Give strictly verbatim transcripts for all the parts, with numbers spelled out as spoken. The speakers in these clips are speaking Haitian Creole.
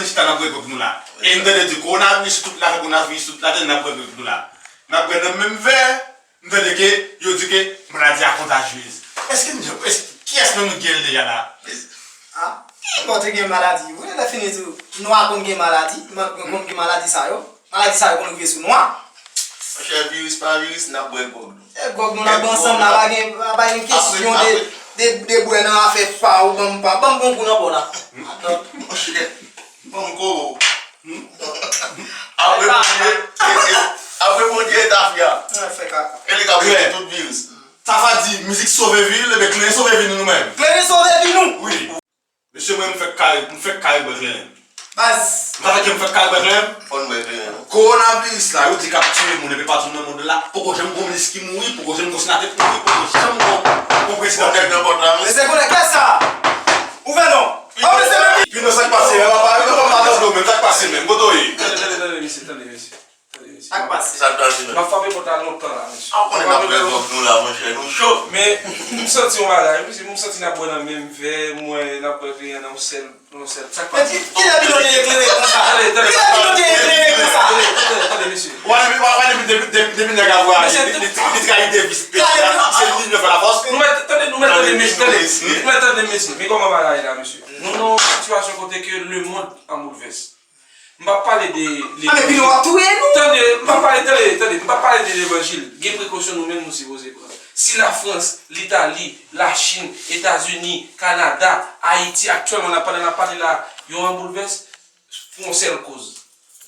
Chita n ap bwè gwòg nou la. E m tande di kowonaviris sou tout latè, kowonaviris sou tout latè, n ap bwè gwòg nou la. N ap bwè nan menm vè, m tande ke yo di ke maladi a kontajyez. Èske nou, èske, kiyès nan nou gen l deja la? Ah, ki enpòte gen maladi. Wi, lè fini tou, nwa konn gen maladi, konn gen maladi sa yo. Maladi sa yo konn rive sou nwa. Monchè, viris pa viris, n ap bwè gwòg nou. E gwòg nou n ap bwè ansanm la, pa gen, pa gen kesyon de, de, de bwè nan afè pa ou, ban m pa, ban m gon kou nan bò la. Atann. Monchè, ban m kou. Apre Bondye, e, e, apre Bondye e tafya. Mwen fè kaka. E li k ap rete tout viris. Tafa di, mizik sove vi l, ebyen Kleren sove vi nou, nou menm. Kleren sove vi nou! Wi. Mesye, mwen, m fèk kare, m fèk kare bwè kleren. Baz! M pa fè ke m fèk kare bwè kleren. Fò n bwè kleren, non. Kowonaviris la, yo di k ap tiye moun enpe patou nan mond lan, poko janm gon minis ki mouri, poko janm gon senatè ki mouri, poko janm gon, gon prezidan ki mouri. Nèg nan pòt la, men. Mesye, konnen kè sa? Ouvè non! Oh, mesye, men. Pino, sa k pase? Pino, pa, Pino, pa tande w menm, sa k pase menm? Kote w ye? Tande, tande, tande, mesye, tande, mesye. Tande, mesye. Sa k pase? Sa k pase menm? M ap frape pòt la lontan la, mesye. A, ou konnen n ap bwè gwòg nou la, monchè, nou cho. Men, m santi yon bagay, mesye, m santi n ap bwè nan menm vè, m wè n ap bwè kleren nan yon sèl, nan yon sèl. Sa k pase? Men ki, kilè Pino te eklere konsa? Tande, tande. Kilè Pino te eklere konsa? Tande, tande, tande, mesye. W a depi, w a depi, depi, depi, depi nèg la vwayaje, li, li, li trahide vi peyi a, se li menm fè lafòs. Nou mèt, tande, nou mèt tande, mesye, tande. Nou mèt tande, mesye. Men kòman bagay la, mesye? Nou nan yon sitiyasyon kote ke lemonn an boulvès. M p ap pale de levanjil. A, men Pino ap touye nou! Tande, m p ap pale, tande, tande, m p ap pale de levanjil. Gen prekosyon nou menm nou sipoze pran. Si Lafrans, Litali, Lachin, Etazini, Kanada, Ayiti, aktyèlman, nan pandan n ap pale la, yo an boulvès pou yon sèl koz.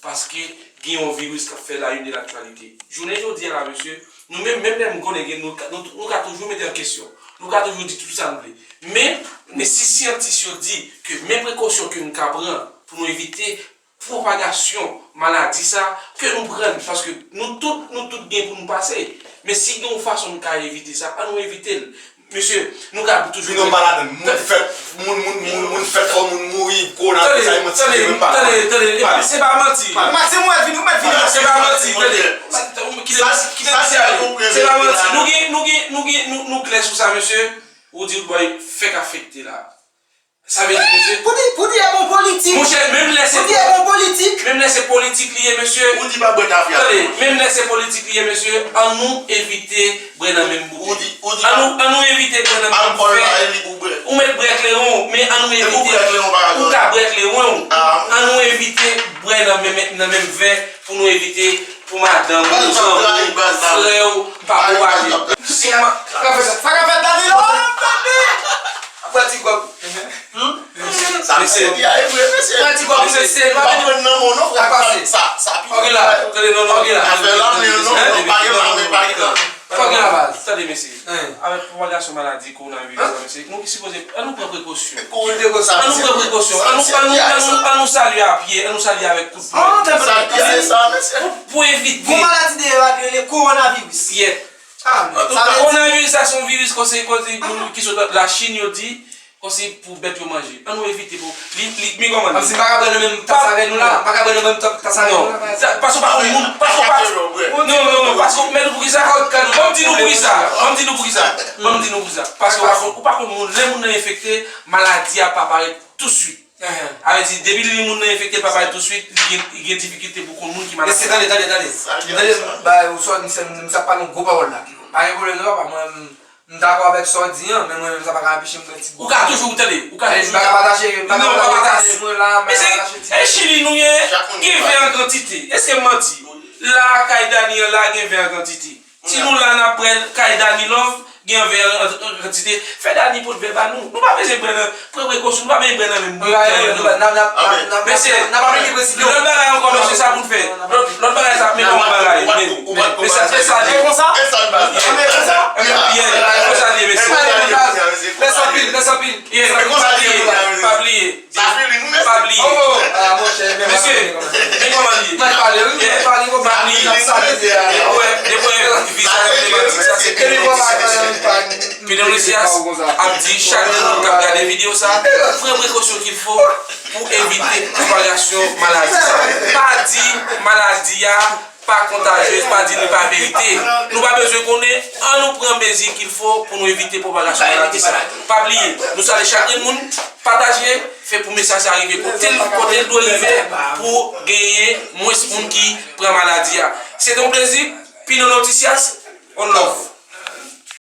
Paske gen yon viris k ap fè la une de l'actualité. Jounen jodi a la, mesye, nou menm, menm lè m konnen gen, nou, nou, nou ka toujou mete an kesyon. Nou ka toujou di tout sa n vle. Men, men si syantis yo di ke men prekosyon ke n ka pran pou nou evite pwopagasyon maladi sa, ke nou pran l, paske nou tout, nou tout gen pou nou pase. Men si gen yon fason nou ka evite sa, ann nou evite l. Mesye, nou ka toujou. Vin nan pale adan. Moun fèt, moun, moun, moun, moun fèt fò moun mouri, kowonaviris sa, e manti, se menm pa. Tande, tande, tande, se pa manti. Max, se mwen vini, ou mèt vini. Se pa manti, tande. Kite, kite, kite misye ale. Se pa manti. Nou gen, nou gen, nou gen, nou, nou klè sou sa, mesye. Ou di, bòy, fèk afekte la. Sa vle di, mesye. Pou di, pou di e bon politik. Monchè, menm lè se. Pou di e bon politik. Menm lè se politik li ye, mesye. Ou di pa bwè tafya. Tande, menm lè se politik li ye, mesye, ann nou evite bwè nan menm boukèt. Ou di, ou di. Ann nou, ann nou evite bwè nan menm vè. Ou mèt bwè kleren w, men ann nou evite. Ou ka bwè kleren w. Ann nou evite bwè nan menm, nan menm vè pou nou evite pou madanm ou, zanmi w, frè w, pa pou ale. Si ma. Sa ka fèt, sa ka fèt, Danilo! Ap bwè ti gwòg. Sa mesye di a e vre, mesye. Bwè ti gwòg, mesye. Pa pran nan men w non, frè. Sa, sa pi. Fòk gen la. Tande, non, non, gen la. Afè la, men non, non, pa gen la, men pa gen la. Fòk gen la, baz. Tande, mesye. Avèk pwopagasyon maladi kowonaviris la, mesye, nou ki sipoze, ann nou pran prekosyon. Ann nou pran prekosyon. Ann nou, ann nou, ann nou, ann nou salye a pye, ann nou salye avèk kout pwen. Pou, pou evite. Gon maladi deyò a ki rele kowonaviris. Yè. Kowonaviris la se yon viris kòmsi, kòmsi moun ki sot Lachin yo di, kòmsi pou bèt yo manje. Ann nou evite pou, li, li, men kòman li ye? Kòmsi m pa ka bwè nan menm tas avè nou la, m pa ka bwè nan menm tas avè nou la. Paske w pa konn moun, paske w pa, non, non, non, paske w, men nou poukisa? Ban m di nou poukisa, ban m di nou poukisa, ban m di nou poukisa. Paske w pa konn, ou pa konn moun, lè moun nan enfekte, maladi a pa parèt touswit. Sa vle di, depi li moun nan enfekte, l pa parèt touswit, li gen, li gen difikilte pou konn moun ki malad. Mesye, tande, tande, tande. Tande, ba, ou sò, misye, misye ap pale yon gwo pawòl la. Pa gen pwoblèm non, papa, mwen, m dakò avèk sa w di an, men mwen menm sa pa ka anpeche m pran ti gwòg. Ou ka toujou, tande, ou ka toujou. M pa ka pataje, m pa ka pataje mwen la, m pa ka pataje ti. E Chili nou ye, gen vè an kantite. Èske m manti? La, kay Dani an la, gen vè an kantite. Si nou la n ap bwè kay Dani Love, gen vè an, an, an kantite. Fè Dani pot vè ba nou. Nou pa bezwen bwè nan, pran prekosyon, nou pa bezwen bwè nan menm boutèy, non. Mesye, lòt bagay ankò, mesye, sa pou n fè. Lòt, lòt bagay sa, men yon bagay, men, men, mesye, se sa li ye. E konsa? E sa l pase. Ebyen, e konsa li ye, mesye. Mèsi anpil, mèsi anpil. Pa bliye, pa bliye. Sa fini, nou, mesye. Pa bliye. Oh, ah, monchè, men mesye, men kòman li ye? Mwen pale, wi, mwen pale, mwen pale, mwen pale. Depi w wè, depi w wè, visa yo te manti, sa se Pinochet ap di chak moun k ap gade videyo sa, pran prekosyon qu'il faut pou evite pwopagasyon maladi sa. Pa di maladi a pa kontajyez, pa di li pa verite. Nou pa bezwen konnen, ann nou pran mezi qu'il faut pou nou evite pwopagasyon maladi sa. Pa bliye, nou salye chak grenn moun, pataje, fè pou mesaj sa rive kote l, kote l dwe rive pou genyen mwens moun ki pran maladi a. Se te yon plezi, Pino Noticias, on love.